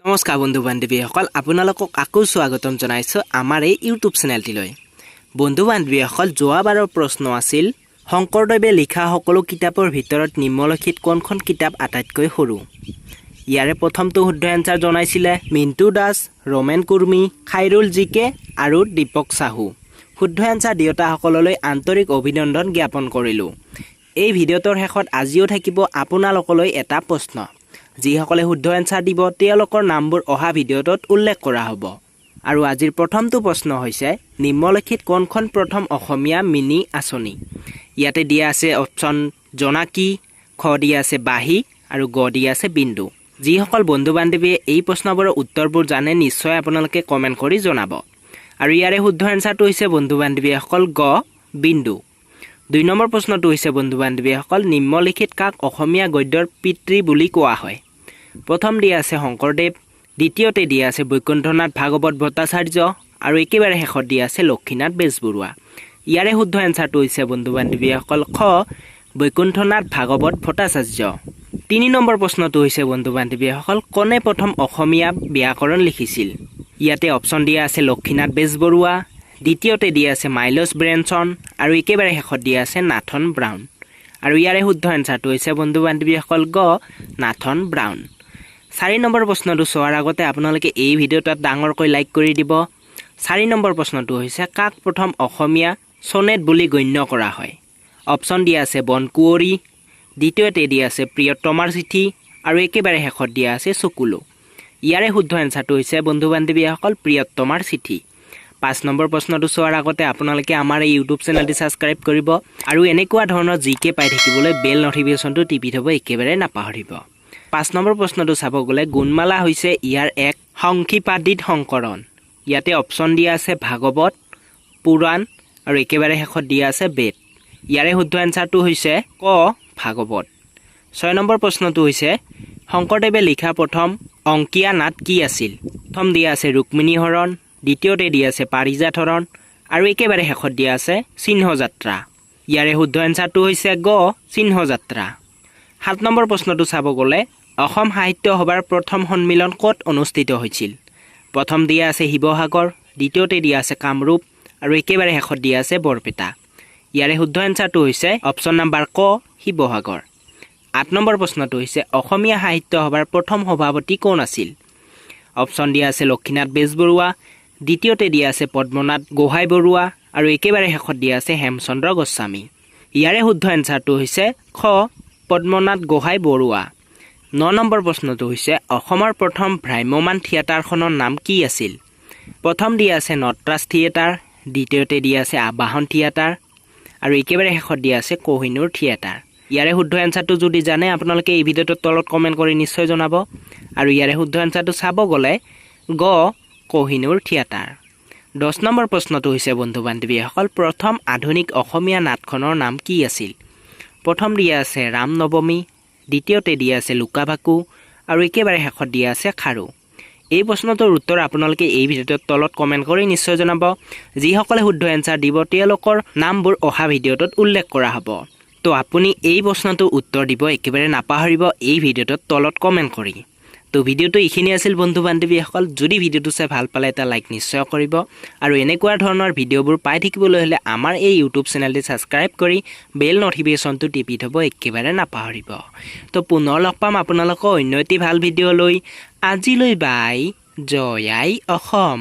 নমস্কাৰ বন্ধু বান্ধৱীসকল, আপোনালোকক আকৌ স্বাগতম জনাইছোঁ আমাৰ এই ইউটিউব চেনেলটিলৈ। বন্ধু বান্ধৱীসকল, যোৱাবাৰৰ প্ৰশ্ন আছিল, শংকৰদেৱে লিখা সকলো কিতাপৰ ভিতৰত নিম্নলিখিত কোনখন কিতাপ আটাইতকৈ সৰু? ইয়াৰে প্ৰথমটো শুদ্ধ এনচাৰ জনাইছিলে মিণ্টু দাস, ৰমেন কুৰ্মী, খাইৰুল জিকে আৰু দীপক চাহু। শুদ্ধ এনচাৰ দিওঁতাসকললৈ আন্তৰিক অভিনন্দন জ্ঞাপন কৰিলোঁ। এই ভিডিঅ'টোৰ শেষত আজিও থাকিব আপোনালোকলৈ এটা প্ৰশ্ন। যিসকলে শুদ্ধ এনচাৰ দিব, তেওঁলোকৰ নামবোৰ অহা ভিডিঅ'টোত উল্লেখ কৰা হ'ব। আৰু আজিৰ প্ৰথমটো প্ৰশ্ন হৈছে, নিম্নলিখিত কোনখন প্ৰথম অসমীয়া মিনি আলোচনী? ইয়াতে দিয়া আছে অপশ্যন জোনাকী, খ দিয়া আছে বাঁহী আৰু গ দিয়া আছে বিন্দু। যিসকল বন্ধু বান্ধৱীয়ে এই প্ৰশ্নবোৰৰ উত্তৰবোৰ জানে, নিশ্চয় আপোনালোকে কমেণ্ট কৰি জনাব। আৰু ইয়াৰে শুদ্ধ এনচাৰটো হৈছে, বন্ধু বান্ধৱীসকল, গ বিন্দু। 2 নম্বৰ প্ৰশ্নটো হৈছে, বন্ধু বান্ধৱীসকল, নিম্নলিখিত কাক অসমীয়া গদ্যৰ পিতৃ বুলি কোৱা হয়? প্ৰথম দিয়া আছে শংকৰদেৱ, দ্বিতীয়তে দিয়া আছে বৈকুণ্ঠনাথ ভাগৱত ভট্টাচাৰ্য আৰু একেবাৰে শেষত দিয়া আছে লক্ষ্মীনাথ বেজবৰুৱা। ইয়াৰে শুদ্ধ এনচাৰটো হৈছে, বন্ধু বান্ধৱীসকল, খ বৈকুণ্ঠনাথ ভাগৱত ভট্টাচাৰ্য। 3 নম্বৰ প্ৰশ্নটো হৈছে, বন্ধু বান্ধৱীসকল, কোনে প্ৰথম অসমীয়া ব্যাকৰণ লিখিছিল? ইয়াতে অপশ্যন দিয়া আছে লক্ষ্মীনাথ বেজবৰুৱা, দ্বিতীয়তে দিয়া আছে মাইলছ ব্ৰেনছন আৰু একেবাৰে শেষত দিয়া আছে নাথন ব্ৰাউন। আৰু ইয়াৰে শুদ্ধ এনচাৰটো হৈছে, বন্ধু বান্ধৱীসকল, গ নাথন ব্ৰাউন। 4 নম্বৰ প্ৰশ্নটো চোৱাৰ আগতে আপোনালোকে এই ভিডিঅ'টোত ডাঙৰকৈ লাইক কৰি দিব। 4 নম্বৰ প্ৰশ্নটো হৈছে, কাক প্ৰথম অসমীয়া চনেট বুলি গণ্য কৰা হয়? অপশ্যন দিয়া আছে বনকুঁৱৰী, দ্বিতীয়তে দিয়া আছে প্ৰিয়তমাৰ চিঠি আৰু একেবাৰে শেষত দিয়া আছে চকুলো। ইয়াৰে শুদ্ধ এনচাৰটো হৈছে, বন্ধু বান্ধৱীসকল, প্ৰিয়তমাৰ চিঠি। 5 নম্বৰ প্ৰশ্নটো চোৱাৰ আগতে আপোনালোকে আমাৰ এই ইউটিউব চেনেলটি ছাবস্ক্ৰাইব কৰিব আৰু এনেকুৱা ধৰণৰ জি কে পাই থাকিবলৈ বেল নটিফিকেশ্যনটো টিপি থ'ব একেবাৰে নাপাহৰিব। 5 নম্বৰ প্ৰশ্নটো চাব গ'লে, গুণমালা হৈছে ইয়াৰ এক সংক্ষিপাদিত সংকৰণ। ইয়াতে অপশ্যন দিয়া আছে ভাগৱত, পুৰাণ আৰু একেবাৰে শেষত দিয়া আছে বেদ। ইয়াৰে শুদ্ধ এনচাৰটো হৈছে ক ভাগৱত। 6 নম্বৰ প্ৰশ্নটো হৈছে, শংকৰদেৱে লিখা প্ৰথম অংকীয়া নাট কি আছিল? প্ৰথম দিয়া আছে ৰুক্মিণী হৰণ, দ্বিতীয়তে দিয়া আছে পাৰিজাত হৰণ আৰু একেবাৰে শেষত দিয়া আছে চিহ্নযাত্ৰা। ইয়াৰে শুদ্ধ এনচাৰটো হৈছে গ চিহ্নযাত্ৰা। 7 নম্বৰ প্ৰশ্নটো চাব গ'লে, অসম সাহিত্য সভাৰ প্ৰথম সন্মিলন ক'ত অনুষ্ঠিত হৈছিল? প্ৰথম দিয়া আছে শিৱসাগৰ, দ্বিতীয়তে দিয়া আছে কামৰূপ আৰু একেবাৰে শেষত দিয়া আছে বৰপেটা। ইয়াৰে শুদ্ধ এনচাৰটো হৈছে অপশ্যন নাম্বাৰ ক শিৱসাগৰ। 8 নম্বৰ প্ৰশ্নটো হৈছে, অসমীয়া সাহিত্য সভাৰ প্ৰথম সভাপতি কোন আছিল? অপশ্যন দিয়া আছে লক্ষ্মীনাথ বেজবৰুৱা, দ্বিতীয়তে দিয়া আছে পদ্মনাথ গোহাঁই বৰুৱা আৰু একেবাৰে শেষত দিয়া আছে হেমচন্দ্ৰ গোস্বামী। ইয়াৰে শুদ্ধ এনচাৰটো হৈছে খ পদ্মনাথ গোহাঁই বৰুৱা। 9 নম্বৰ প্ৰশ্নটো হৈছে, অসমৰ প্ৰথম ভ্ৰাম্যমাণ থিয়েটাৰখনৰ নাম কি আছিল? প্ৰথম দিয়া আছে নটৰাজ থিয়েটাৰ, দ্বিতীয়তে দিয়া আছে আবাহন থিয়েটাৰ আৰু একেবাৰে শেষত দিয়া আছে কহিনুৰ থিয়েটাৰ। ইয়াৰে শুদ্ধ এনচাৰটো যদি জানে, আপোনালোকে এই ভিডিঅ'টোৰ তলত কমেণ্ট কৰি নিশ্চয় জনাব। আৰু ইয়াৰে শুদ্ধ এনচাৰটো চাব গ'লে গ কহিনুৰ থিয়েটাৰ। 10 নম্বৰ প্ৰশ্নটো হৈছে, বন্ধু বান্ধৱীসকল, প্ৰথম আধুনিক অসমীয়া নাটখনৰ নাম কি আছিল? প্ৰথম দিয়া আছে ৰাম নৱমী, দ্বিতীয়তে দিয়া আছে লুকাভাকু আৰু একেবাৰে শেষত দিয়া আছে খাৰু। এই প্ৰশ্নটোৰ উত্তৰ আপোনালোকে এই ভিডিঅ'টোৰ তলত কমেণ্ট কৰি নিশ্চয় জনাব। যিসকলে শুদ্ধ এনচাৰ দিব, তেওঁলোকৰ নামবোৰ অহা ভিডিঅ'টোত উল্লেখ কৰা হ'ব। তো আপুনি এই প্ৰশ্নটোৰ উত্তৰ দিব একেবাৰে নাপাহৰিব এই ভিডিঅ'টোত তলত কমেণ্ট কৰি। তো ভিডিঅ'টো এইখিনি আছিল, বন্ধু বান্ধৱীসকল। যদি ভিডিঅ'টো চাই ভাল পালে, এটা লাইক নিশ্চয় কৰিব আৰু এনেকুৱা ধৰণৰ ভিডিঅ'বোৰ পাই থাকিবলৈ হ'লে আমাৰ এই ইউটিউব চেনেলটি ছাবস্ক্ৰাইব কৰি বেল নটিফিকেশ্যনটো টিপি থ'ব একেবাৰে নাপাহৰিব। তো পুনৰ লগ পাম আপোনালোকৰ অন্য এটি ভাল ভিডিঅ' লৈ। আজিলৈ বাই, জয় আই অসম।